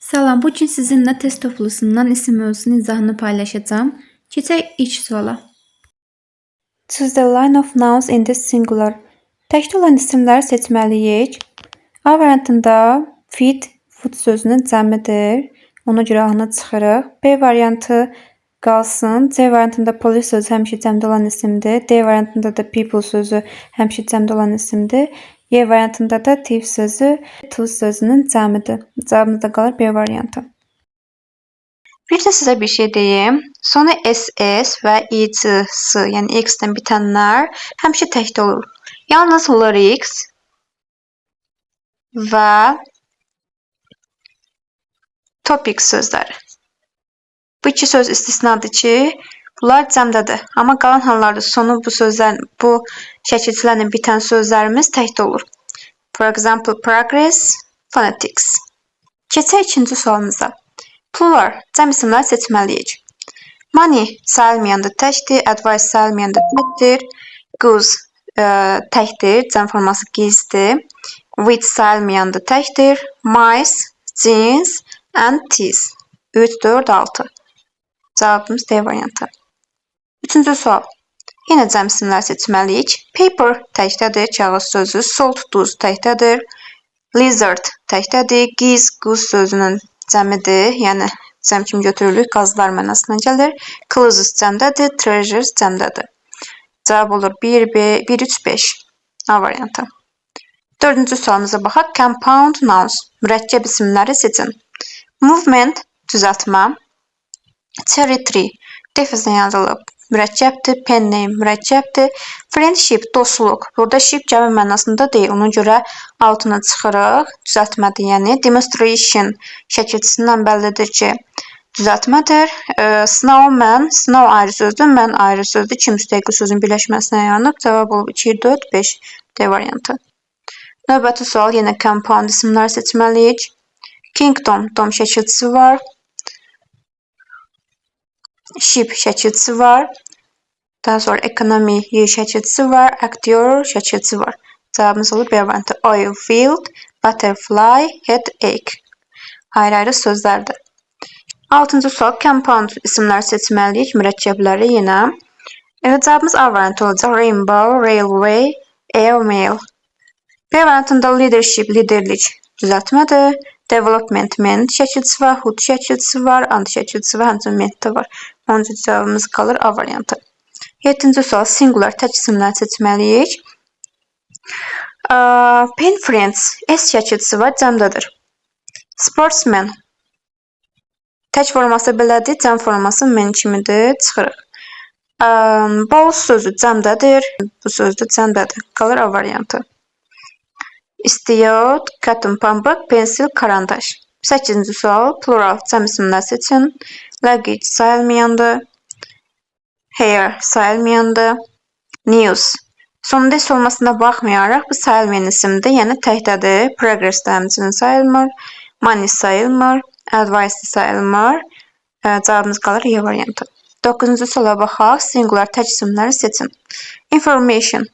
Salam, bu gün sizinlə test toplusundan isim mövzusunun izahını paylaşacağım. Keçək ilk suala. Choose the line of nouns in the singular. Təkdə olan isimləri seçməliyik. A variantında feet, foot sözünün cəmidir. Ona görə A-nı çıxırıq. B variantı qalsın. C variantında police sözü həmişə cəmdə olan isimdir. D variantında da people sözü həmişə cəmdə olan isimdir. Y variantında da thief sözü tooth sözünün cəmidir. Cavabımız da qalır B variantı. Bir də sizə bir şey deyim. Sonu SS və IC, yəni X-dən bitənlər həmişə təkdə olur. Yalnız lyrics və topic sözləri. Bu iki söz istisnadır ki, bunlar cəmdədir. Amma qalan hallarda sonu bu sözlər, bu şəkilçilərlə bitən sözlərimiz təkdə olur. For example, progress, phonetics. Keçək ikinci sualımıza. Plural, cəm isimlər seçməliyik. Money sayılmayanda təkdir, advice sayılmayanda təkdir, goose təkdir, cəm forması geese'dir. With sayılmayanda təkdir, mice, jeans and teeth. 3, 4, 6. Cavabımız D variantı. Üçüncü sual. Yenə cəm isimlər seçməliyik. Paper təkdədir, kağız sözü. Salt, duz təkdədir. Lizard təkdədir. Geese, goose sözünün cəmidir. Yəni cəm kimi götürülür, qazlar mənasına gəlir. Clothes cəmdədir, treasures cəmdədir. Cavab olur 1, B, 1, 3, 5. A variantı. Dördüncü sualımıza baxaq. Compound nouns. Mürəkkəb isimləri seçin. Movement, düzəltmə. Cherry tree, defislə yazılıb. Mürəkkəbdir. Pen name mürəkkəbdir. Friendship, dostluq. Burada ship gəmi mənasında deyil. Ona görə altına çıxırıq. Düzəltmədir yəni. Demonstration şəkilçisindən bəllidir ki, düzəltmədir. Snowman, snow ayrı sözdür, man ayrı sözdür. İki müstəqil sözün birləşməsinə yaranıb. Cavab olub 2, 4, 5 D variantı. Növbəti sual, yenə compound isimlər seçməliyik. Kingdom, dom şəkilçisi var. Ship şəkilçisi var. Daha sonra economy Y şəkilçisi var. Aktyor şəkilçisi var. Cavabımız olur B variantı. Oil field, butterfly, headache. Ayrı-ayrı sözlərdir. Altıncı sual, compound isimlər seçməliyik. Mürəkkəbləri yenə. Evet, cavabımız A variantı olacaq. Rainbow, railway, airmail. B variantında leadership, liderlik düzəltmədir. Development, ment şəkilçisi var, hood şəkilçisi var, and şəkilçisi var, həmçinin ment də var. Onun üçün cavabımız qalır A variantı. Yeddinci sual, singular tək isimlər seçməliyik. Pen friends, S şəkilçisi var, cəmdədir. Sportsman, tək forması belədir, cəm forması men kimidir, çıxırıq. Balls sözü cəmdədir, bu söz də cəmdədir. Qalır A variantı. İstiyot, cotton pambıq, pencil, karandaş. Səkkizinci sual, plural cəm isimlər seçin. Luggage sayılmayandır. Hair sayılmayandır. News. Sonunda s olmasına baxmayaraq bu sayılmayan isimdir, yəni təkdədir. Progress də həmçinin sayılmır. Money sayılmır. Advice sayılmır. Cavabımız qalır Y variantı. Doqquzuncu suala baxaq. Singular tək isimləri seçin. Information.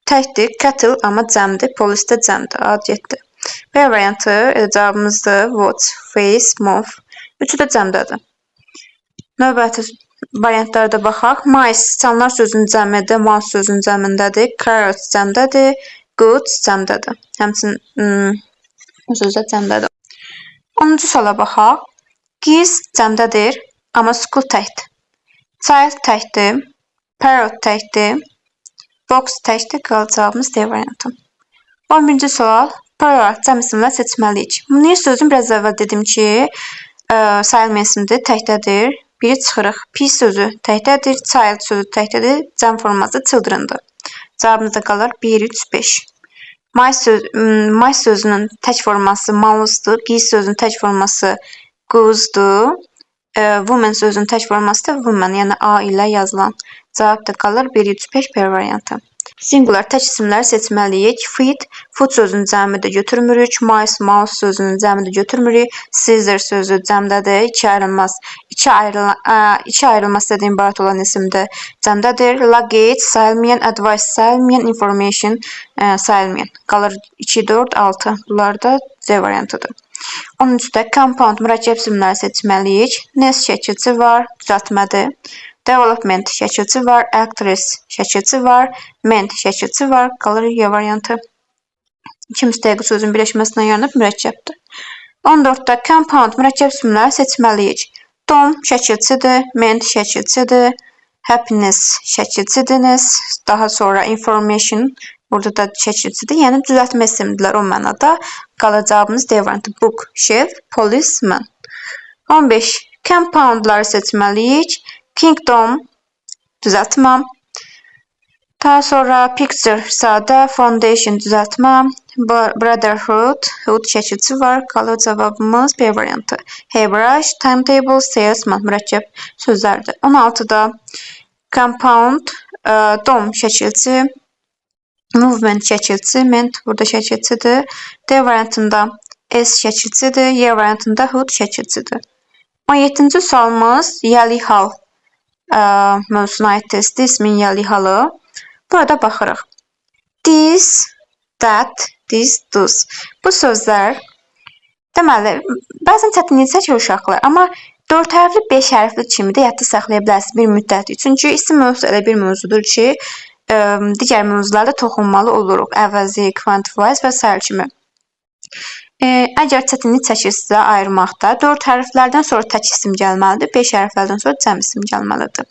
Təkdir, kettle amma cəmdir, police də cəmdir. A getdi. B variantı cavabımızdır. Watch, face, mouth. Üçü də cəmdədir. Növbəti variantlara da baxaq. Mice, siçanlar sözünün cəmidir, mouse sözünün cəmindədir. Carrot cəmdədir, goods cəmdədir. Həmçinin bu söz də cəmdədir. 10-cu suala baxaq. Geese cəmdədir, amma school təkdir. Child təkdir, parrot təkdir, box təkdir. Qalır cavabımız D variantı. 11-ci sual. Plural cəm isimlər seçməliyik. News sözünü biraz əvvəl dedim ki, sayılmayan isimdir, təkdədir. Biri çıxırıq. Peace sözü təkdədir, child sözü təkdədir, cəm forması children'dır. Cavabımız da qalır 1, 3, 5. Mice, mice sözünün tək forması mouse'dur. Geese sözünün tək forması goose'dur. Woman sözünün tək forması da woman, yəni A ilə yazılan. Cavab da qalır 1, 3, 5 B variantı. Singular tək isimləri seçməliyik. Feet, foot sözünün cəmi də götürmürük. Mice, mouse sözünün cəmi də götürmürük. Scissor sözü cəmdədir. İki ayrılmaz. İki ayrılmaz hissədən ibarət olan isimdir. Cəmdədir. Luggage sayılmayan, advice sayılmayan, information sayılmayan. Qalır 2, 4, 6. Bunlar da C variantıdır. 13-də compound mürəkkəb isimləri seçməliyik. Ness şəkilçi var, düzəltmədir. Development şəkilçi var, actress şəkilçi var, ment şəkilçi var, qalır Y variantı. İki müstəqil sözün birləşməsindən yaranıb mürəkkəbdir. 14-də compound mürəkkəb isimləri seçməliyik. Dom şəkilçidir, ment şəkilçidir, happiness şəkilçidir, ness, daha sonra information burada da şəkilçidir. Yəni düzəltmə isimdirlər o mənada. Qalır cavabımız D variantı. Book, shelf, policeman. 15. Compoundları seçməliyik. Kingdom düzəltmə. Daha sonra picture sadə, foundation düzəltmə, brotherhood, hood şəkilçi var. Qalır cavabımız B variantı. Hairbrush, timetable, salesman mürəkkəb sözlərdir. 16-da compound, dom şəkilçi, movement şəkilçi, ment burada şəkilçidir. D variantında S şəkilçidir, Y variantında hood şəkilçidir. 17-ci sualımız yəli hal mövzusuna aid testi, ismin yəli halı. Burada baxırıq. This, that, this, those. Bu sözlər, deməli, bəzən çətinlik çəkir uşaqlar, amma 4 hərfli, 5 hərfli kimi də yadda saxlaya bilərsiniz bir müddət. Çünki isim mövzusu elə bir mövzudur ki, digər mövzularda toxunmalı oluruq. Əvəzi, quantifiers və sair kimi. Əgər çətinlik çəkirsinizsə ayırmaqda, 4 hərflərdən sonra tək isim gəlməlidir, 5 hərflərdən sonra cəm isim gəlməlidir.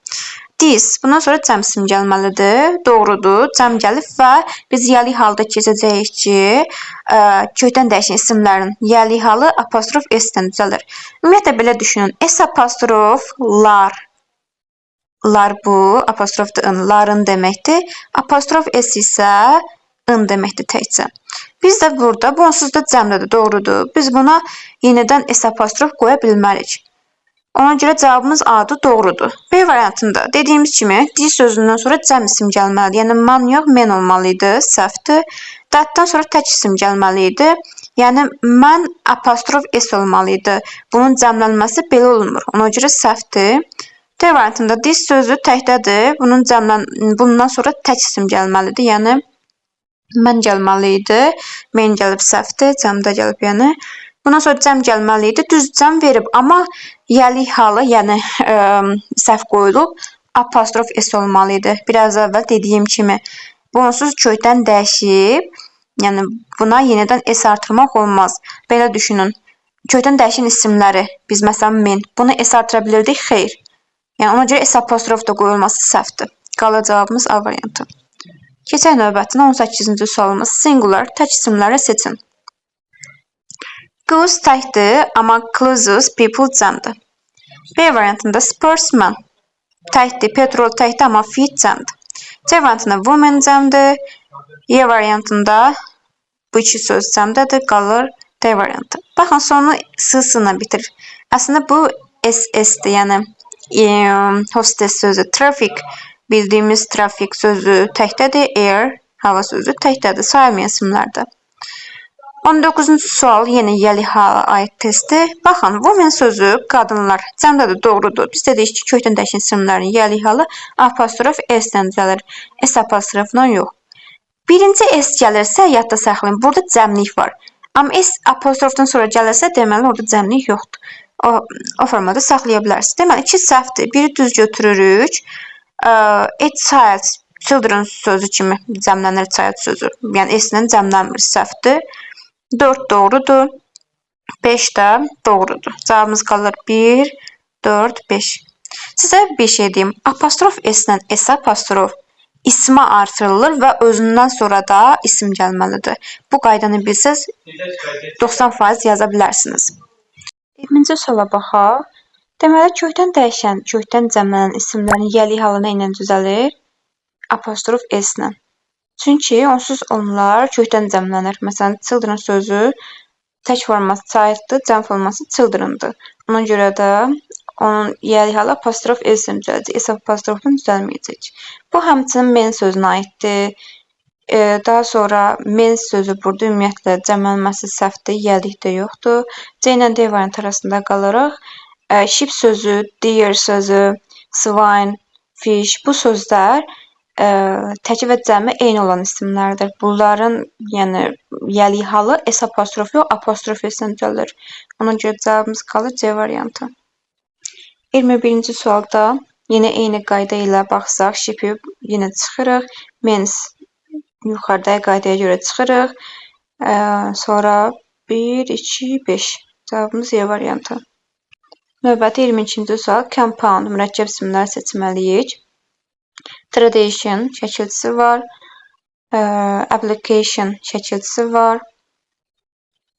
This, bundan sonra cəm isim gəlməlidir. Doğrudur, cəm gəlib və biz yəli halda keçəcəyik ki, kökdən dəyişən isimlərin yəli halı apostrof s-dən düzəlir. Ümumiyyətlə belə düşünün. S apostrof lar. Lar bu, apostrofdur ın, ların deməkdir. Apostrof s isə ın deməkdir təkcə. Biz də burada, bu onsuz da cəmdədir, doğrudur. Biz buna yenidən s apostrof qoya bilmərik. Ona görə cavabımız A-dır, doğrudur. B variantında dediyimiz kimi this sözündən sonra cəm isim gəlməlidir. Yəni man yox, men olmalı idi, səhvdir. That-dan sonra tək isim gəlməli idi. Yəni mən apostrof s olmalı idi. Bunun cəmlənməsi belə olmur. Ona görə səhvdir. D variantında this sözü təkdədir. Bundan sonra tək isim gəlməlidir. Yəni mən gəlməli idi. Men gəlib səhvdir, cəmdə gəlib yəni. Bundan sonra cəm gəlməli idi. Düz cəm verib, amma yəli halı, yəni səhv qoyulub, apostrof s olmalı idi. Biraz əvvəl dediyim kimi, bu onsuz kökdən dəyişib, yəni buna yenidən s artırmaq olmaz. Belə düşünün. Kökdən dəyişən isimləri, biz məsələn men, bunu s artıra bilirdik? Xeyr. Yəni ona görə s apostrof da qoyulması səhvdir. Qalır cavabımız A variantı. Keçək növbətinə 18-ci sualımız. Singular tək isimləri seçin. Goose təkdir, amma closes, people cəmdir. B variantında sportsman təkdir, petrol təkdir, amma feet cəmdir. C variantında woman cəmdir. Y variantında bu iki söz cəmdədir, qalır D variantı. Baxın, sonu s-s-la bitirir. Əslində bu s-s-dir, yəni hostess sözü. Traffic, bildiyimiz trafik sözü təkdədir, air, hava sözü təkdədir, sayılmayan isimlərdir. 19-cu sual yenə yəli hala aid testi. Baxın, woman sözü qadınlar cəmdədir, doğrudur. Biz dedik ki, kökdən dəyişən isimlərin yəli halı apostrof s-dən düzəlir. S apostrofla yox. Birinci s gəlirsə, yadda saxlayın, burada cəmlik var. Amma s apostrofdan sonra gəlirsə, deməli orada cəmlik yoxdur. O formada saxlaya bilərsiniz. Deməli, iki səhvdir. Biri düz götürürük. A child, children sözü kimi cəmlənir child sözü. Yəni s-lə cəmlənmir, səhvdir. 4 doğrudur. 5 də doğrudur. Cavabımız qalır 1, 4, 5. Sizə bir şey deyim. Apostrof s-lə s apostrof ismə artırılır və özündən sonra da isim gəlməlidir. Bu qaydanı bilsəz 90% yaza bilərsiniz. 20-ci suala baxaq. Deməli, kökdən dəyişən, kökdən cəmlənən isimlərin yəli halı nə ilə düzəlir? Apostrof s-lə. Çünki onsuz onlar kökdən cəmlənir. Məsələn, children sözü tək forması child'dır, cəm forması children'dır. Ona görə də onun yəli halı apostrof s-lə düzələcək. S apostrofla düzəlməyəcək. Bu həmçinin men sözünə aiddir. Daha sonra men sözü burada ümumiyyətlə cəmlənməsi səhvdir, yəlik də yoxdur. C ilə D variantı arasında qalırıq. Ship sözü, deer sözü, swine, fish bu sözlər Təki və cəmi eyni olan isimlərdir. Bunların, yəni yəlik halı S apostrofu yox, apostrof S-lə düzəlir. Ona görə cavabımız qalır C variantı. 21-ci sualda yenə eyni qayda ilə baxsaq, ship-i yenə çıxırıq. Mens yuxarıda qaydaya görə çıxırıq. Sonra 1, 2, 5. Cavabımız E variantı. Növbəti 22-ci sual compound mürəkkəb isimlər seçməliyik. Tradition şəkilçisi var. Application şəkilçisi var.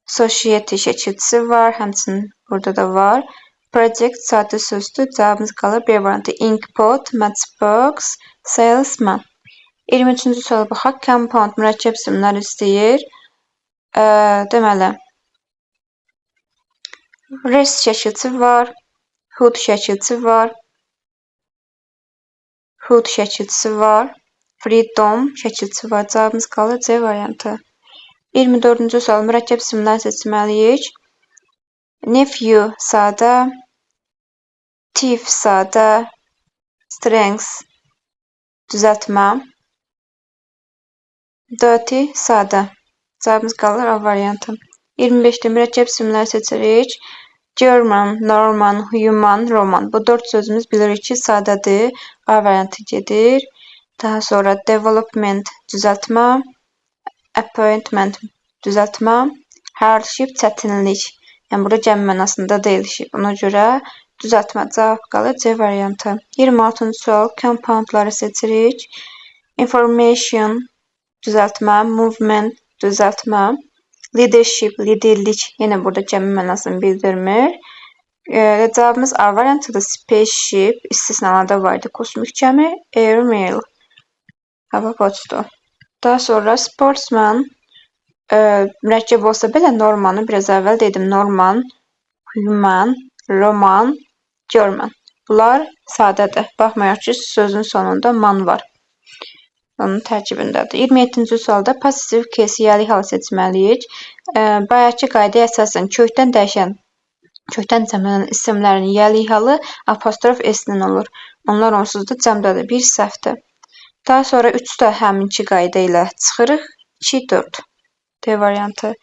Society şəkilçisi var. Həmçinin burada da var. Project sadə sözdür. Cavabımız qalır B variantı. Inkpot, matchbox, salesman. 23-cü suala baxaq. Compound mürəkkəb isimlər istəyir. Deməli, rest şəkilçisi var. Hood şəkilçisi var. Hood şəkilçisi var. Freedom şəkilçisi var. Cavabımız qalır C variantı. 24-cü sual mürəkkəb isimlər seçməliyik. Nephew sadə, thief sadə, strength düzəltmə, dirty sadə. Cavabımız qalır A variantı. 25-də mürəkkəb isimlər seçirik. German, Norman, Human, Roman. Bu 4 sözümüz bilirik ki, sadədir. A variantı gedir. Daha sonra development düzəltmə, appointment düzəltmə, hardship çətinlik. Yəni burada cəm mənasında deyil ship. Ona görə düzəltmə cavab qalır C variantı. 26-cı sual compoundları seçirik. Information düzəltmə, movement düzəltmə, leadership liderlik yenə burada cəmi mənasını bildirmir. Cavabımız A variantıdır. Spaceship istisnalarda var idi. Kosmik gəmi, airmail hava poçtu. Daha sonra sportsman mürəkkəb olsa belə Normanı biraz əvvəl dedim. Norman, human, Roman, German. Bunlar sadədir. Baxmayaraq ki, sözün sonunda man var. Onun tərkibindədir. 27-ci sualda passive case yəlik hal seçməliyik. Bayaqki qaydaya əsasən kökdən dəyişən, kökdən cəmlənən isimlərin yəlik halı apostrof S-lə olur. Onlar onsuz da cəmdədir. Bir səhvdir. Daha sonra 3 də həminki qayda ilə çıxırıq. 2, 4. D variantı.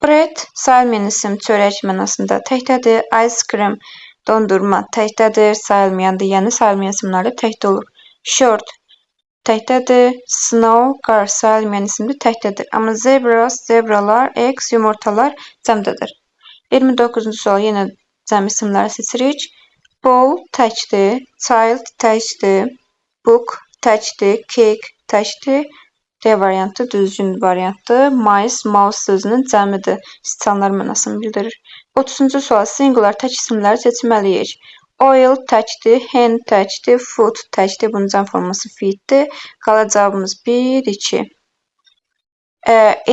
Bread sayılmayan isim çörək mənasında təkdədir. Ice cream dondurma təkdədir, sayılmayandır. Yəni sayılmayan isimlərdə təkdə olur. Shirt təkdədir. Snow qar sayılmayan isimdir, təkdədir. Amma zebras, zebralar, eggs, yumurtalar cəmdədir. 29-cu sual yenə cəm isimləri seçirik. Ball təkdir, child təkdir, book təkdir, cake təkdir. D variantı düzgün variantdır. Mice, mouse sözünün cəmidir. Siçanlar mənasını bildirir. 30-cu sual singular tək isimləri seçməliyik. Oil təkdir, hen təkdir, foot təkdir. Bunun cəm forması feet'dir. Qalır cavabımız 1, 2.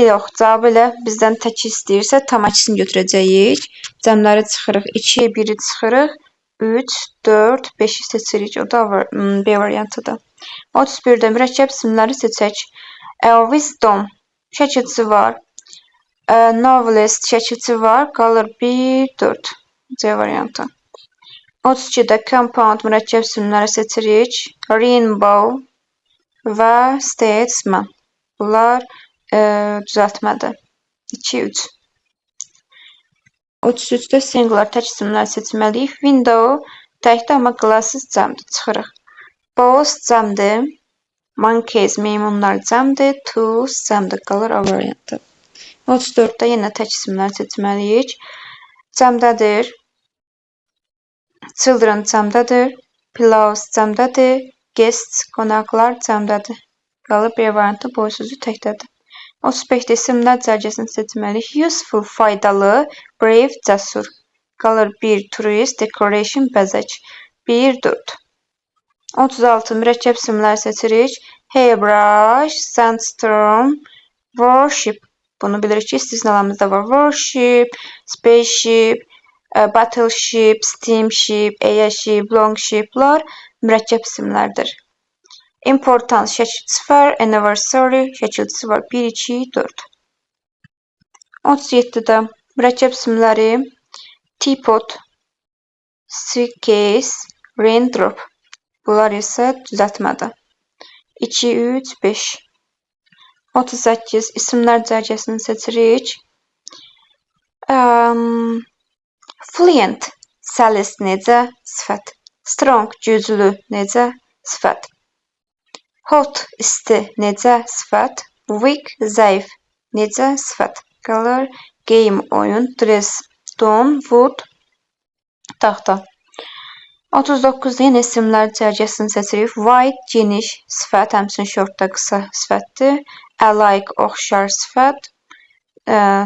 Yox, cavabı elə bizdən tək istəyirsə tam əksini götürəcəyik. Cəmləri çıxırıq. 2-yə 1-i çıxırıq. 3, 4, 5-i seçirik. O da B variantıdır. 31-də mürəkkəb isimləri seçək. Wisdom şəkilçisi var. Novelist şəkilçisi var. Qalır 1, 4. C variantı. 32-də compound mürəkkəb isimləri seçirik. Rainbow və statesman. Bunlar düzəltmədir. 2, 3. 33-də singular tək isimlər seçməliyik. Window təkdir, amma glasses cəmdir. Çıxırıq. Boss cəmdir. Monkeys meymunlar cəmdir. Tools cəmdir. Qalır A variantı. 34-də yenə tək isimlər seçməliyik. Cəmdədir. Children cəmdədir. Pillows cəmdədir. Guests qonaqlar cəmdədir. Qalır B variantı boy sözü təkdədir. 35-də isimlər cərgəsini seçməliyik. Useful faydalı, brave cəsur. Qalır 1 tourist, decoration bəzək. 1 4. 36 mürəkkəb isimlər seçirik. Hairbrush, sandstorm, warship. Bunu bilirik ki, istisnalarımızda var. Warship, spaceship, battleship, steamship, airship, longshiplar mürəkkəb isimlərdir. Importance şəkilçisi var, anniversary şəkilçisi var. 1, 2, 4. 37-də mürəkkəb isimləri teapot, suitcase, raindrop. Bunlar isə düzəltmədir. 2, 3, 5. 38. İsimlər cərgəsini seçirik. Fluent, səlis necə? Sifət. Strong, güclü, necə? Sifət. Hot, isti, necə? Sifət. Weak, zəif, necə? Sifət. Qalır game, oyun, dress, don, wood, taxta. 39-da yenə isimlər cərgəsini seçirik. Wide, geniş, sifət, həmçinin short da qısa sifətdir. Alike, oxşar sifət.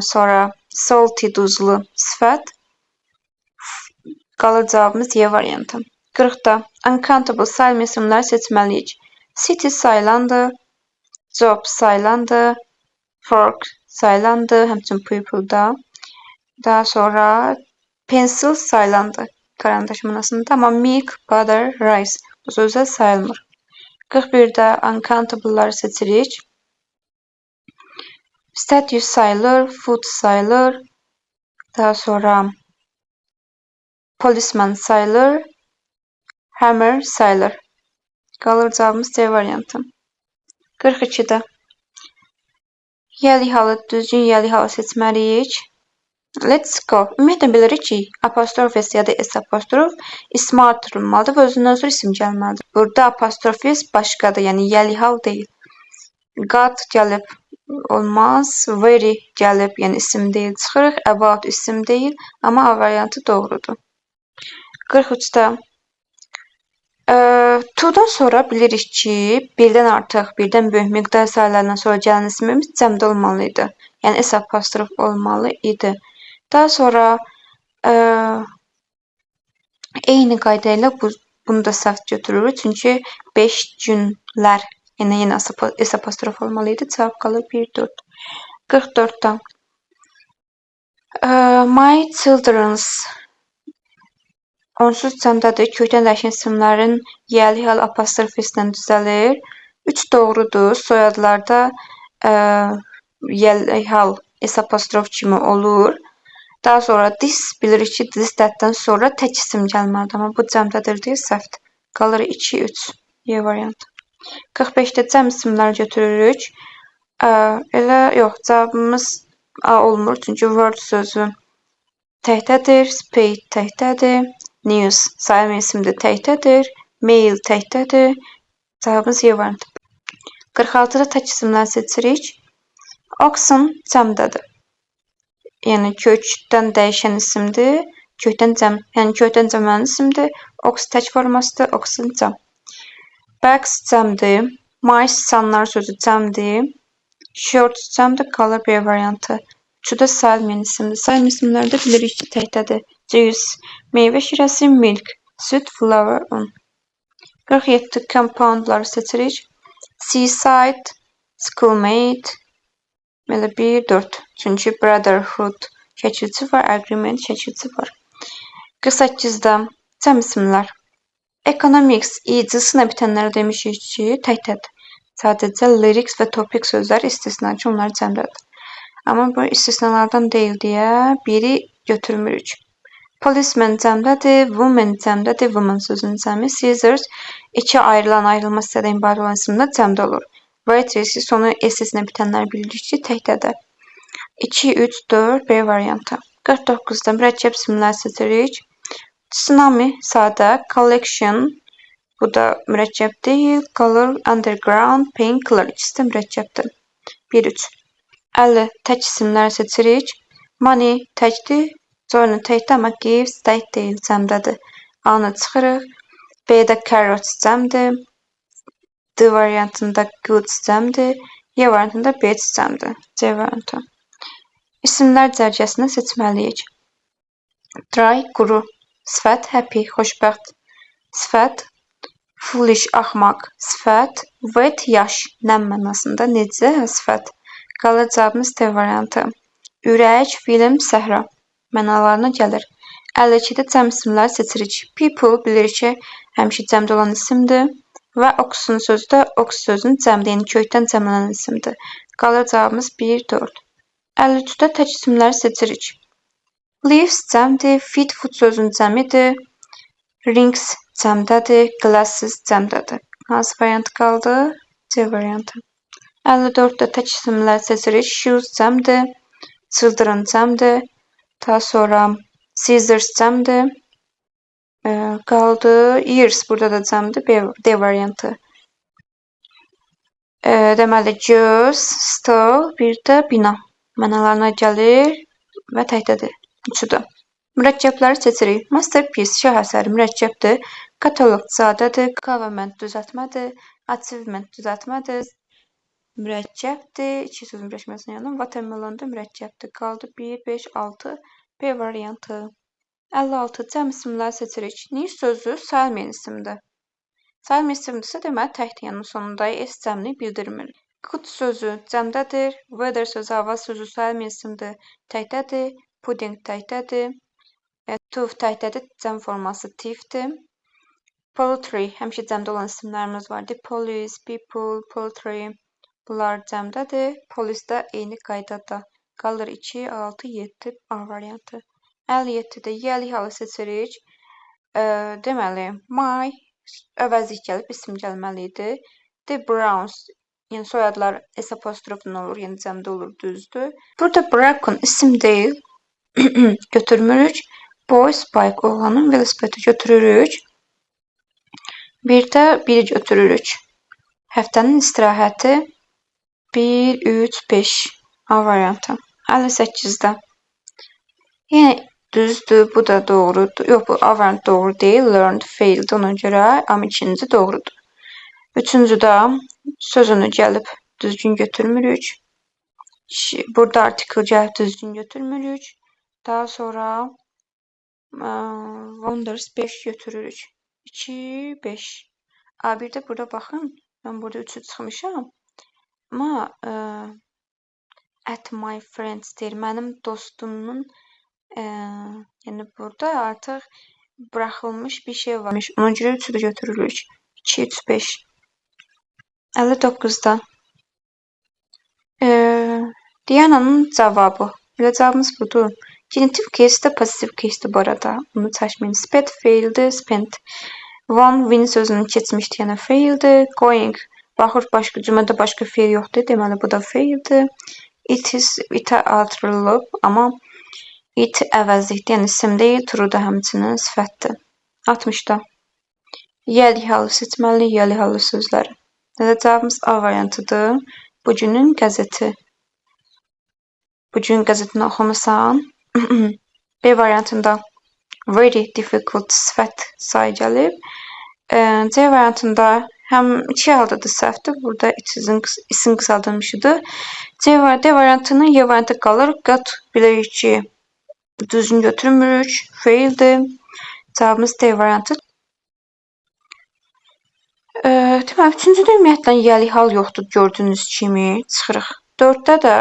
Sonra salty, duzlu sifət. Qalır cavabımız Y variantı. 40-da uncountable sayılmayan isimləri seçməliyik. City sayılandır, job sayılandır, fork sayılandır, həmçinin people da. Daha sonra pencil sayılandır karandaş mənasında, amma milk, butter, rice bu sözlər sayılmır. 41-də uncountable'ları seçirik. Statue sayılır, food sayılır. Daha sonra policeman sayılır, hammer sayılır. Qalır cavabımız C variantı. 42-də yəlik halı, düzgün yəlik halı seçməliyik. Let's go. Ümumiyyətlə bilirik ki, apostrof s ya da s apostrof ismi artırılmalıdır və özündən sonra isim gəlməlidir. Burada apostrof s başqadır, yəni yəlik hal deyil. Got gəlib olmaz, very gəlib, yəni isim deyil, çıxırıq. About isim deyil, amma A variantı doğrudur. 43-də to-dan sonra bilirik ki, birdən artıq, birdən böyük miqdar saylarından sonra gələn ismimiz cəmdə olmalı idi. Yəni s apostrof olmalı idi. Daha sonra eyni qayda ilə bunu da səhv götürürük. Çünki 5 günlər, yəni yenə s apostrof olmalı idi. Cavab qalır 1, 4. 44-də my children's onsuz cəmdədir. Kökdən dəyişən isimlərin yəlik hal apostrof s-lə düzəlir. 3 doğrudur. Soyadlarda yəlik hal s apostrof kimi olur. Daha sonra this bilirik ki, this that-dən sonra tək isim gəlməlidir. Amma bu cəmdədir deyə səhvdir. Qalır 2, 3. Y variantı. 45-də cəm isimlər götürürük. Elə yox, cavabımız A olmur. Çünki word sözü təkdədir, spade təkdədir, news sayılmayan isimdir, təkdədir, mail təkdədir. Cavabımız Y variantı. 46-da tək isimlər seçirik. Oxen cəmdədir. Yəni kökdən dəyişən isimdir. Kökdən cəm, yəni kökdən cəmlənən isimdir. Ox tək formasıdır, oxen cəm. Bags cəmdir. Mice sıçanlar sözü cəmdir. Shorts cəmdir, qalır B variantı. Üçü də sayılmayan isimdir. Sayılmayan isimlərdə bilirik ki, təkdədir. Juice, meyvə şirəsi, milk, süd, flour, un. 47 compoundları seçirik. Seaside, schoolmate, belə 1, 4. Çünki brotherhood şəkilçi var, agreement şəkilçi var. 48-də cəm isimlər. Economics, i-c-sına bitənlərə demişik ki, təkdədir. Sadəcə lyrics və topic sözləri istisna ki, onlar cəmdədir. Amma bu istisnalardan deyil deyə biri götürmürük. Policeman cəmdədir, woman cəmdədir, woman sözünün cəmi. Scissors iki ayrılan, ayrılmaz hissədən ibarət olan isimlər cəmdə olur. Waitress sonu s-sinə bitənlər bilirik ki, təkdədir. 2, 3, 4 B variantı. 49-da mürəkkəb isimlər seçirik. Tsunami sadə, collection bu da mürəkkəb deyil, qalır underground, painkiller ikisi də mürəkkəbdir. 1, 3. 50 tək isimlər seçirik. Money təkdir, journey təkdir, amma gives tək deyil, cəmdədir. A-nı çıxırıq. B-də carrots cəmdir. D variantında goods cəmdir. Y variantında beds cəmdir. C variantı. İsimlər cərgəsini seçməliyik. Dry, quru. Sifət, happy, xoşbəxt. Sifət, foolish, axmaq. Sifət, wet, yaş, nəm mənasında. Necə? Sifət. Qalır cavabımız D variantı. Ürək, film, səhra mənalarına gəlir. 52-də cəm isimləri seçirik. People bilirik ki, həmişə cəmdə olan isimdir. Və oxen sözü də ox sözünün cəmdə, yəni kökdən cəmlənən isimdir. Qalır cavabımız 1, 4. 53-də tək isimləri seçirik. Leaves cəmdir, feet, foot sözünün cəmidir. Rings cəmdədir, glasses cəmdədir. Hansı variant qaldı? C variantı. 54-də tək isimlər seçirik. Shoes cəmdir, children cəmdir, daha sonra scissors cəmdir. Qaldı years, burada da cəmdir, D variantı. Deməli, göz, stol, bir də bina mənalarına gəlir və təkdədir. Üçü də. Mürəkkəbləri seçirik. Masterpiece, şah əsəri mürəkkəbdir. Katalog sadədir. Government düzəltmədir. Achievement düzəltmədir. Mürəkkəbdir. İki sözün birləşməsinə yanım. Watermelon da mürəkkəbdir. Qaldı 1, 5, 6. B variantı. 56. Cəm isimləri seçirik. News sözü sayılmayan isimdir. Sayılmayan isimdirsə, deməli təkdir, yəni sonunda S cəmini bildirmir. Good sözü cəmdədir. Weather sözü, hava sözü sayılmayan isimdir. Təkdədir. Pudding təkdədir. Tooth təkdədir. Cəm forması teeth'dir. Poultry, həmişə cəmdə olan isimlərimiz vardı. Police, people, poultry. Bunlar cəmdədir. Police də eyni qaydada. Qalır 2, 6, 7 A variantı. 57-də yiyəlik halı seçirik. Deməli, my əvəzlik gəlib, isim gəlməli idi. The Browns, yəni soyadlar S apostrofla olur, yəni cəmdə olur, düzdür. Burada broken isim deyil, götürmürük. Boys bike, oğlanın velosipedi götürürük. Bir də biri götürürük. Həftənin istirahəti 1, 3, 5 A variantı. 58-də. Yenə düzdür, bu da doğrudur. Yox, bu A variantı doğru deyil. Learned, failed ona görə, amma ikinci doğrudur. Üçüncüdə sözünü gəlib düzgün götürmürük. Burada article gəlib düzgün götürmürük. Daha sonra wonders 5 götürürük. 2, 5. A, bir də burada baxın, mən burada 3-ü çıxmışam. Amma at my friends deyir. Mənim dostumun, yəni burada artıq buraxılmış bir şey varmış. Ona görə 3-ü də götürürük. 2, 3, 5. 59-da. Diana'nın cavabı. Elə cavabımız budur. Genitiv case-də passive case-dir bu arada. Bunu çaşmayın. Sped feildir, spent. Won, win sözünün keçmişdi, yəni feildir. Going, baxır başqa cümlədə başqa feil yoxdur, deməli bu da feildir. It is, itə artırılıb, amma it əvəzlikdir, yəni isim deyil, true da həmçinin sifətdir. 60-da. Yiyəlik halı seçməliyik, yiyəlik halı sözləri. Nədə cavabımız A variantıdır. Bugünün qəzeti. Bugün qəzetini oxumusan. B variantında very difficult sifət sayı gəlib. C variantında həm iki halda da səhvdir. Burada isim, isim qısaldılmışıdır. C var, D variantının Y variantı qalır. Got bilirik ki, düzgün götürmürük. Feildir. Cavabımız D variantı. Deməli, üçüncüdə ümumiyyətlə yiyəlik hal yoxdur gördüyünüz kimi. Çıxırıq. Dörddə də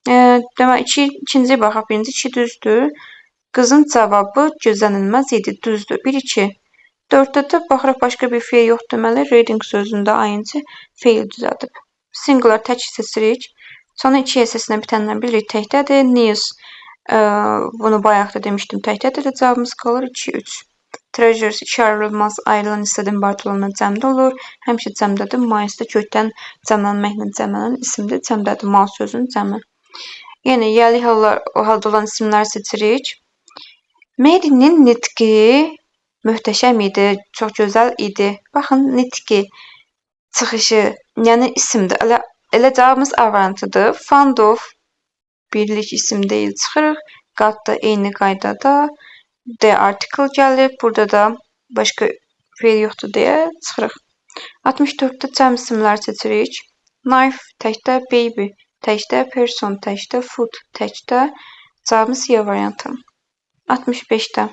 deməli, ikinciyə baxaq. Birinci iki düzdür. Qızın cavabı gözlənilməz idi. Düzdür. 1, 2. Dörddə də baxırıq başqa bir feil yoxdur. Deməli, reading sözündə ing feil düzəldib. Singular tək seçirik. Sonra iki hissəsinə bitənlər bilirik təkdədir. News, bunu bayaq da demişdim, təkdədir də cavabımız qalır 2, 3. Treasures iki ayrılmaz ayrılan hissədən ibarət olanlar cəmdə olur. Həmişə cəmdədir. Mice də kökdən cəmlənməklə cəmlənən isimdir. Cəmdədir. Mal sözünün cəmi. Yenə yiyəlik hallar, o halda olan isimləri seçirik. Mary'nin nitqi möhtəşəm idi, çox gözəl idi. Baxın, nitqi çıxışı, yəni isimdir. Elə cavabımız A variantıdır. Fond of birlik isim deyil, çıxırıq. Got da eyni qaydada. D article gəlib. Burada da başqa feil yoxdur deyə çıxırıq. 64-də cəm isimlər seçirik. Knife təkdə, baby təkdə, person təkdə, food təkdə. Cavabımız Y variantı. 65-də.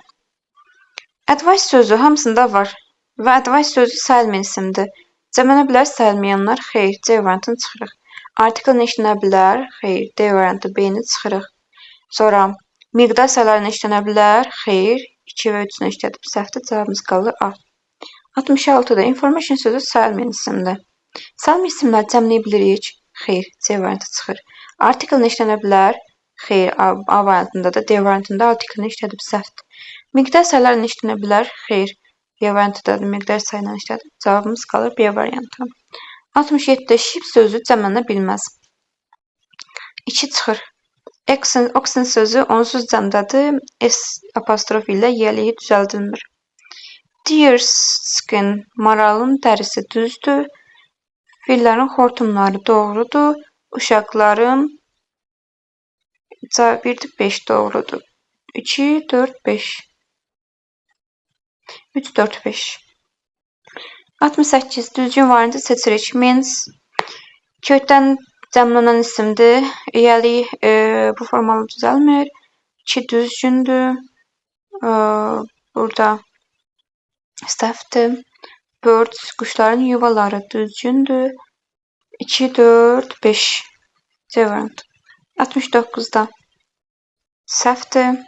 Advice sözü hamısında var və advice sözü sayılmayan isimdir. Cəmlənə bilər sayılmayanlar? Xeyr, C variantını çıxırıq. Article nə işlənə bilər? Xeyr, D variantı B-ni çıxırıq. Sonra miqdar sayları işlənə bilər? Xeyr, 2 və 3-ünü işlədib səhvdir. Cavabımız qalır A. 66-da information sözü sayılmayan isimdir. Sayılmayan isimləri cəmləyə bilirik? Xeyr, C variantı çıxır. Article nə işlənə bilər? Xeyr, A variantında da D variantında article işlədib səhvdir. Miqdar sayları nə işlənə bilər? Xeyr. Y variantında da miqdar sayını işlədib. Cavabımız qalır B variantı. 67-də sheep sözü cəmlənə bilməz. 2 çıxır. Oxen sözü onsuz cəmdədir. S apostrof ilə yiyəliyi düzəldilmir. Deer skin, maralın dərisi düzdür. Fillərin xortumları doğrudur. Uşaqların 1-dir, 5 doğrudur. 2, 4, 5. 3, 4, 5. 68. Düzgün variantı seçirik. Means kökdən cəmlənən isimdir. Yiyəlik bu formalı düzəlmir. 2 düzgündür. Burada səhvdir. Birds, quşların yuvaları düzgündür. 2, 4, 5. C variantı. 69-da səhvdir.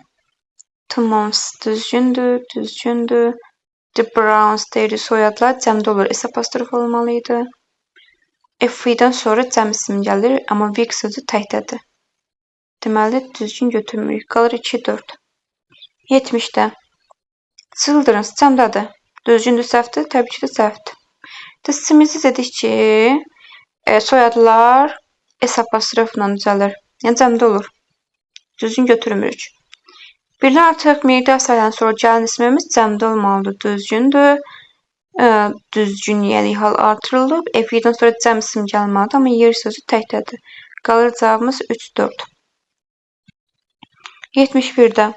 Two months düzgündür, düzgündür. The Browns deyirik, soyadlar cəmdə olur. S apostrof olmalı idi. F-dən sonra cəm isim gəlir, amma week sözü təkdədir. Deməli, düzgün götürmürük. Qalır 2, 4. 70-də Children's cəmdədir. Düzgündür, səhvdir? Təbii ki də səhvdir. The Smiths dedik ki, soyadlar S apostrofla düzəlir. Yəni cəmdə olur. Düzgün götürmürük. Birdən artıq miqdar sayılan sonra gələn ismimiz cəmdə olmalıdır. Düzgündür. Düzgün yiyəlik hal artırılıb. F-dən sonra cəm isim gəlməlidir, amma yer sözü təkdədir. Qalır cavabımız 3, 4. 71-də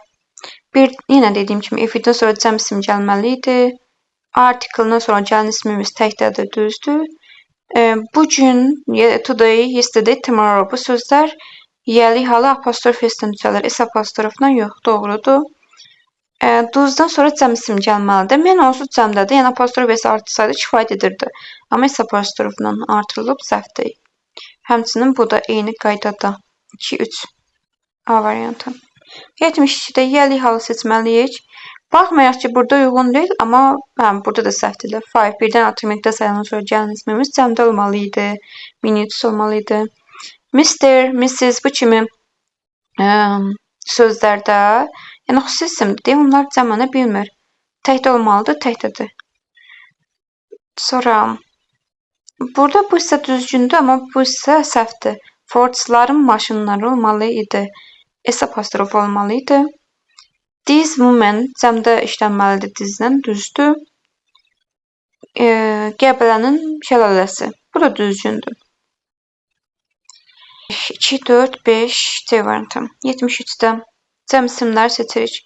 yenə dediyim kimi F-dən sonra cəm isim gəlməli idi. Article-dan sonra gələn ismimiz təkdədir, düzdür. Bugün, today, yesterday, tomorrow bu sözlər yiyəlik halı apostrof S-dən düzəlir. S apostrofla yox, doğrudur. Duzdan sonra cəm isim gəlməlidir. Men onsuz cəmdədir. Yəni apostrof S artırsaydı kifayət edirdi. Amma S apostrofla artırılıb səhvdir. Həmçinin bu da eyni qaydada. 2, 3. A variantı. 72-də yiyəlik halı seçməliyik. Baxmayaraq ki, burada uyğun deyil, amma burada da səhvdirlər. 5, birdən artıq miqdar sayandan sonra gələn ismimiz cəmdə olmalı idi. Minutes olmalı idi. Mr, Mrs. bu kimi sözlərdə, yəni xüsusi isimdir, onlar cəmlənə bilmir. Təkdə olmalıdır, təkdədir. Sonra burada bu hissə düzgündür, amma bu hissə səhvdir. Fordsların maşınları olmalı idi. S apostrofu olmalı idi. These women cəmdə işlənməlidir dizlə, düzdür. Qəbələnin şəlaləsi. Bu da düzgündür. 2, 4, 5 C variantı. 73-də cəm isimləri seçirik.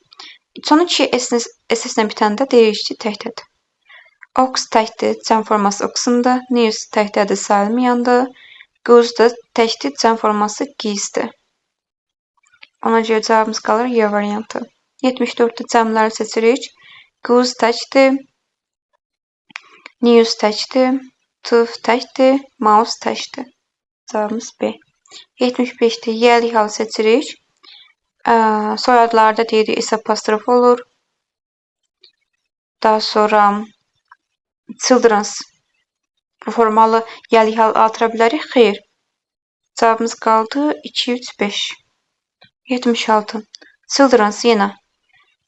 Son iki S-ilə bitəndə deyirik ki, təkdədir. Ox təkdir, cəm forması oxundur. News təkdədir, sayılmayandır. Goose da təkdir, cəm forması geese-dir. Ona görə cavabımız qalır Y variantı. 74-də cəmləri seçirik. Goose təkdir, news təkdir, tooth təkdir, mouse təkdir. Cavabımız B. 75-də yiyəlik halı seçirik. Soyadlarda deyirik S apostrof olur. Daha sonra children's bu formalı yiyəlik hal artıra bilərik? Xeyr. Cavabımız qaldı 2, 3, 5. 76. Children's yenə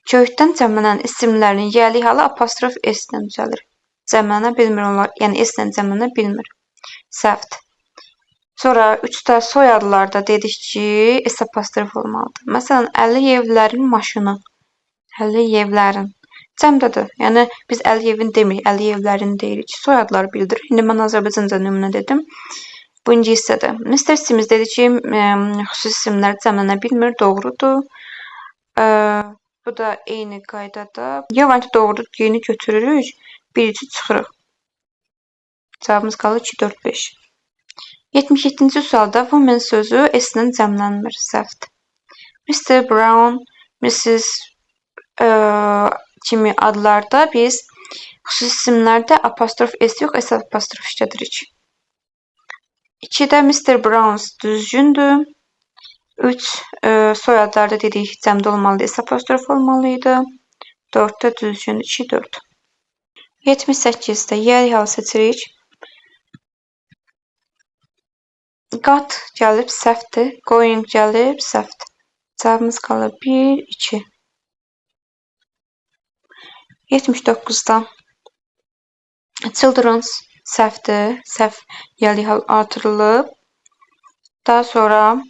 kökdən cəmlənən isimlərin yiyəlik halı apostrof S ilə düzəlir. Cəmlənə bilmir onlar, yəni S ilə cəmlənə bilmir. Səhvdir. Sonra 3-də soyadlarda dedik ki, S apostrof olmalıdır. Məsələn, Əliyevlərin maşını. Əliyevlərin. Cəmdədir. Yəni biz Əliyevin demirik, Əliyevlərin deyirik. Soyadları bildirir. İndi mən Azərbaycanca nümunə dedim. Bu ingiliscədir. Mr. Smith dedi ki, xüsusi isimlər cəmlənə bilmir. Doğrudur. Bu da eyni qaydada. Y variantı doğrudur. G-ni götürürük. 1, 3 çıxırıq. Cavabımız qalır 2, 4, 5. 77-ci sualda woman sözü S ilə cəmlənmir. Səhvdir. Mr. Brown, Mrs. Kimi adlarda biz xüsusi isimlərdə apostrof S yox, S apostrof işlədirik. 2-də Mr. Browns düzgündür. 3 soyadlarda dedik cəmdə olmalıdır, S apostrof olmalı idi. 4-də düzgündür. 2, 4. 78-də yiyəlik halı seçirik. Got gəlib səhvdir. Going gəlib səhvdir. Cavabımız qalır 1, 2. 79-da Children's Səhvdir. Səhv yəli hal artırılıb. Daha sonra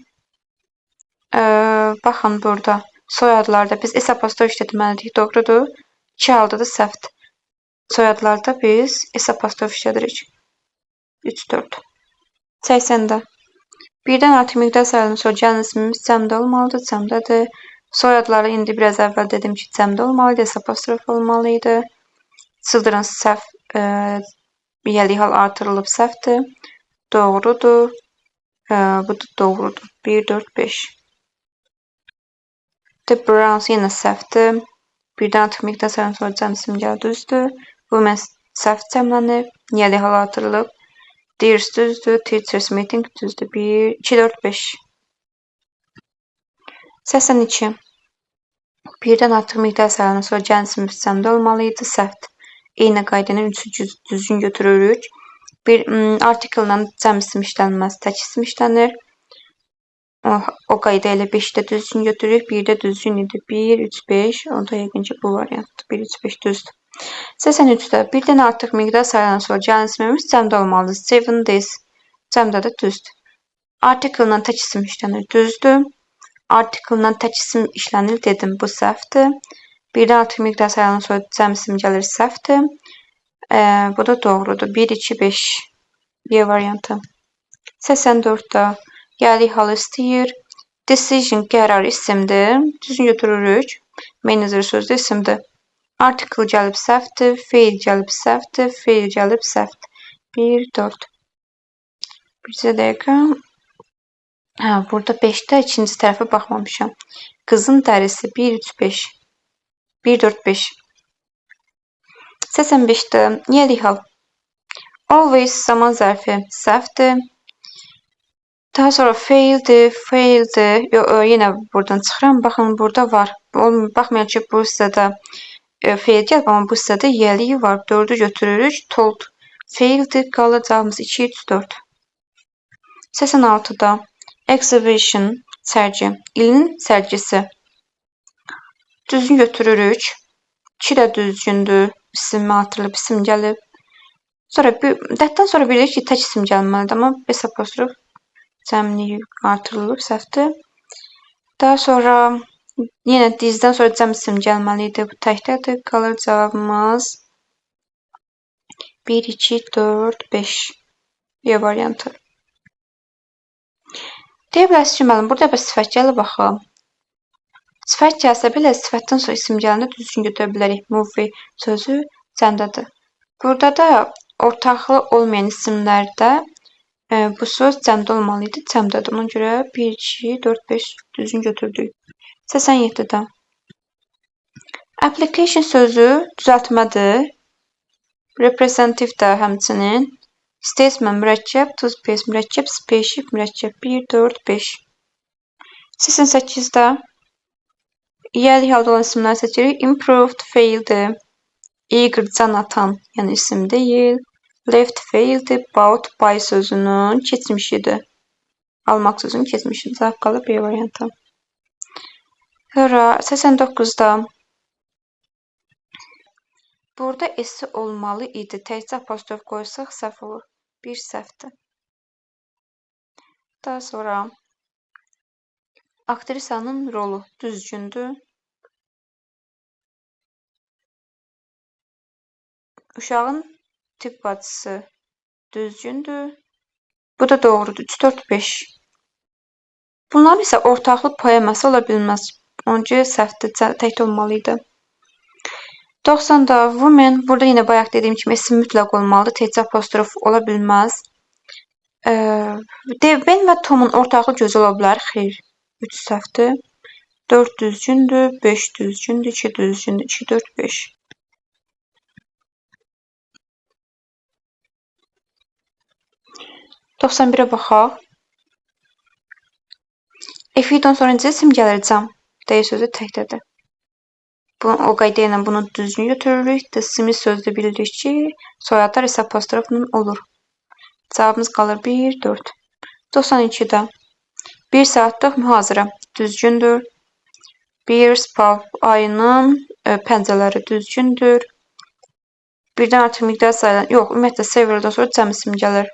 baxın burada soyadlarda biz S apostrof işlətməliyik. Doğrudur. 2 halda da səhvdir. Soyadlarda biz S apostrof işlədirik. 3, 4. 80-də. Birdən artıq miqdar sayılan sonra gəlin ismimiz cəmdə olmalıdır. Cəmdədir. Soyadları indi biraz əvvəl dedim ki, cəmdə olmalı idi, S apostrof olmalı idi. Children səhv, yəli hal artırılıb səhvdir. Doğrudur. Bu da doğrudur. 1, 4, 5. The Browns yenə səhvdir. Birdən artıq miqdar sayılan sonra cəm isim gəlir, düzdür. Women səhv cəmlənib, yəli hal artırılıb. Dears düzdür, Teachers meeting düzdür. 1, 2, 4, 5. 82. Birdən artıq miqdar sayılan sonra gəlin ismimiz cəmdə olmalı idi, səhvdir. Eyni qayda ilə üçü düzgün götürürük. Bir article ilə cəm isim işlənməz, tək isim işlənir. O qayda ilə 5-də düzgün götürürük, 1-də düzgün idi. 1, 3, 5. O da yəqin ki, bu variantdır. 1, 3, 5 düzdür. 83-də birdən artıq miqdar sayılan sonra gəlin ismimiz cəmdə olmalıdır. 7 days cəmdə də düzdür. Article ilə tək isim işlənir, düzdür. Article ilə tək isim işlənir dedim, bu səhvdir. Birdən artıq miqdar sayılan sonra cəm isim gəlir, səhvdir. Bu da doğrudur. 1, 2, 5 Y variantı. 84-də yəli hal istəyir. Decision qərar isimdir. Düzgün götürürük. Manager sözü isimdir. Article gəlib səhvdir. Feil gəlib səhvdir. Feil gəlib səhvdir. 1, 4. Bircə dəqiqə. Hə, burada 5-də ikinci tərəfə baxmamışam. Qızın dərisi 1, 3, 5. 1, 4, 5. 85-də yəli hal. Always zaman zərfi səhvdir. Daha sonra faildir, faildir. Yo, yenə buradan çıxıram. Baxın, burada var. Baxmayaraq ki, bu hissədə feil gəlib, amma bu hissədə yəliyi var. 4-ü götürürük. Told faildir. Qalır cavabımız 2, 3, 4. 86-da exhibition sərgi. İlin sərgisi. Düzgün götürürük. 2 də düzgündür. İsim artırılıb, isim gəlib. Sonra dətdən sonra bilirik ki, tək isim gəlməlidir, amma S apostrof cəmliyi artırılıb, səhvdir. Daha sonra yenə dizdən sonra cəm isim gəlməli idi. Bu təkdədir. Qalır cavabımız 1, 2, 4, 5. Y variantı. Deyə bilərsiniz ki, müəllim, burada bir sifət gəlib axı. Sifət gəlsə belə sifətdən sonra isim gələndə düzgün götürə bilərik. Movie sözü cəmdədir. Burada da ortaqlı olmayan isimlərdə bu söz cəmdə olmalı idi. Cəmdədir. Ona görə 1, 2, 4, 5 düzgün götürdük. 87-də. Application sözü düzəltmədir. Representative də həmçinin. Statesman mürəkkəb, toothpaste mürəkkəb, spaceship mürəkkəb. 1, 4, 5. 88-də yəli halda olan isimləri seçirik. Improved feildir. Eager can atan, yəni isim deyil. Left feildir. Bought, buy sözünün keçmişidir. Almaq sözünün keçmişidir. Cavab qalır B variantı. Sonra 89-da burada S olmalı idi. Təkcə apostrof qoysaq səhv olur. Bir səhvdir. Daha sonra aktrisanın rolu düzgündür. Uşağın tibb bacısı düzgündür. Bu da doğrudur. 3, 4, 5. Bunların isə ortaqlı poeması ola bilməz. Ona görə səhvdir, təkdə olmalı idi. 90-da woman, burada yenə bayaq dediyim kimi isim mütləq olmalıdır. Təkcə apostrof ola bilməz. Ben və Tomun ortaqlı gözü ola bilər. Xeyr, 3 səhvdir. 4 düzgündür, 5 düzgündür, 2 düzgündür, 2, 4, 5. 91-ə baxaq. If-dən sonra necə isim gəlir? Cam. D sözü təkdədir. Bu, o qayda ilə bunu düzgün götürürük. The Smith sözü bilirik ki, soyadlar isə apostrofla olur. Cavabımız qalır 1, 4. 92-də 1 saatlıq mühazirə düzgündür. Bears, paw ayının pəncələri düzgündür. Birdən artıq miqdar sayılan, yox, ümumiyyətlə severaldan sonra cəm isim gəlir.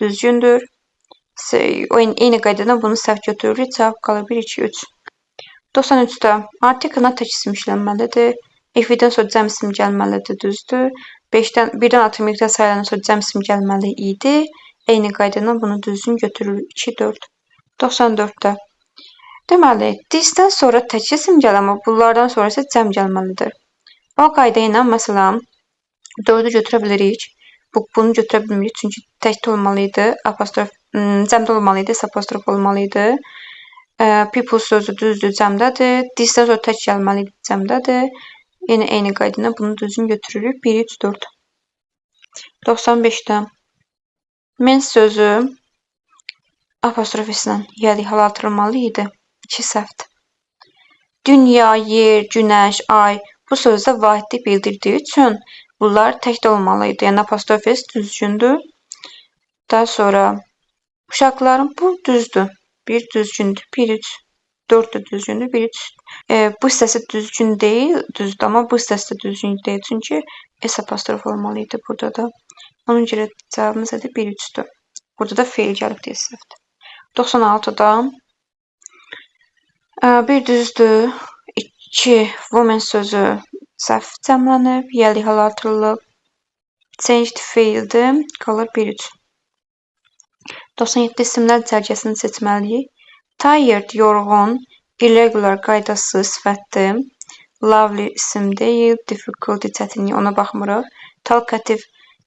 Düzgündür. Eyni qaydadan bunu səhv götürürük. Cavab qalır 1, 2, 3. 93-də artikelına tək isim işlənməlidir. If-dən sonra cəm isim gəlməlidir, düzdür. 5-dən birdən artıq miqdar sayılandan sonra cəm isim gəlməli idi. Eyni qaydadan bunu düzgün götürürük. 2, 4. 94-də. Deməli, this-dən sonra tək isim gəlir, amma bunlardan sonra isə cəm gəlməlidir. O qayda ilə məsələn 4-ü götürə bilirik. Bunu götürə bilmirik, çünki təkdə olmalı idi. Apostrof cəmdə olmalı idi, apostrof olmalı idi. People sözü düzdür, cəmdədir. This-dən sonra tək gəlməli idi, cəmdədir. Yenə eyni qayda ilə bunu düzgün götürürük. 1, 3, 4. 95-də men sözü apostrof ilə yəni hala artırılmalı idi. 2 səhvdir. Dünya, yer, günəş, ay bu sözdə vahidlik bildirdiyi üçün bunlar təkdə olmalı idi. Yəni apostrof s düzgündür. Daha sonra uşaqların bu düzdür. 1 düzgündür. 1, 3, 4 də düzgündür. 1, 3. Bu hissəsi düzgün deyil, düzdür, amma bu hissəsi də düzgün deyil. Çünki S apostrof olmalı idi burada da. Onun görə cavabımız nədir? 1, 3-dür. Burada da feil gəlib deyə səhvdir. 96-da 1 düzdür. 2 woman sözü səhv cəmlənib, yəli hal artırılıb. Changed feildir. Qalır 1, 3. 97 isimlər cərgəsini seçməliyik. Tired, yorğun, irregular, qaydasız sifətdir. Lovely isim deyil, difficulty, çətinlik, ona baxmırıq. Talkative,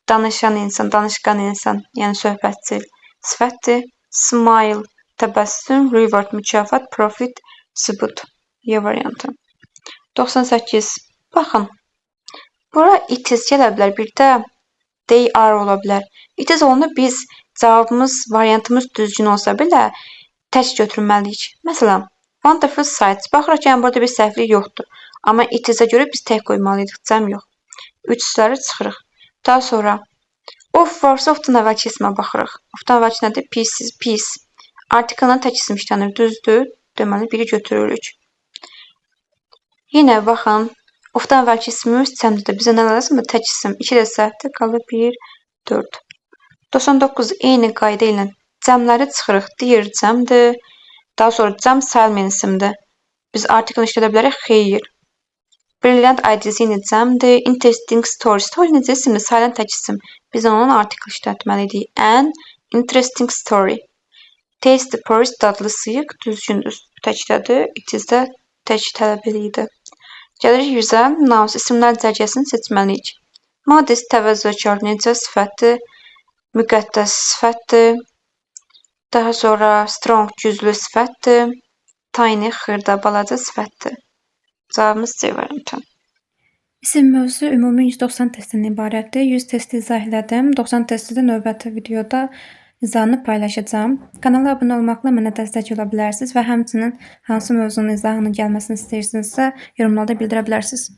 danışan insan, danışqan insan, yəni söhbətçil sifətdir. Smile, təbəssüm, reward, mükafat, profit, sübut. Y variantı. 98. Baxın, bura it is gələ bilər, bir də they are ola bilər. It is olanda biz cavabımız, variantımız düzgün olsa belə tək götürməliyik. Məsələn, wonderful sights. Baxırıq ki, yəni burada bir səhvlik yoxdur. Amma it is-ə görə biz tək qoymalıydıq, cəm yox. Üçləri çıxırıq. Daha sonra of varsa ofdan əvvəlki ismə baxırıq. Ofdan əvvəlki nədir? Pieces, piece. Artikellə tək isim işlənir, düzdür. Deməli, biri götürürük. Yenə baxın, ofdan əvvəlki ismimiz cəmdir. Bizə nə lazımdır? Tək isim. 2 də səhvdir, qalır 1, 4. 99 eyni qayda ilə cəmləri çıxırıq. Dear cəmdir. Daha sonra cəm sayılmayan isimdir. Biz artikel işlədə bilərik. Xeyr. Brilliant ideas yenə cəmdir. Interesting story. Story necə isimdir? Sayılan tək isim. Biz onun artikel işlətməliydik. An interesting story. Tasty porridge dadlı sıyıq düzgündür. Təkdədir. It is-də tək tələb eləyirdi. Gəlirik 100-ə. Nouns isimlər cərgəsini seçməliyik. Modest təvazökar necə sifətdir? Müqəddəs sifətdir. Daha sonra strong güclü sifətdir. Tiny xırda balaca sifətdir. Cavabımız C variantı. İsim mövzusu ümumi 190 testdən ibarətdir. 100 testi izah elədim. 90 testi də növbəti videoda izahını paylaşacağam. Kanala abunə olmaqla mənə dəstək ola bilərsiniz və həmçinin hansı mövzunun izahının gəlməsini istəyirsinizsə yorumlarda bildirə bilərsiniz.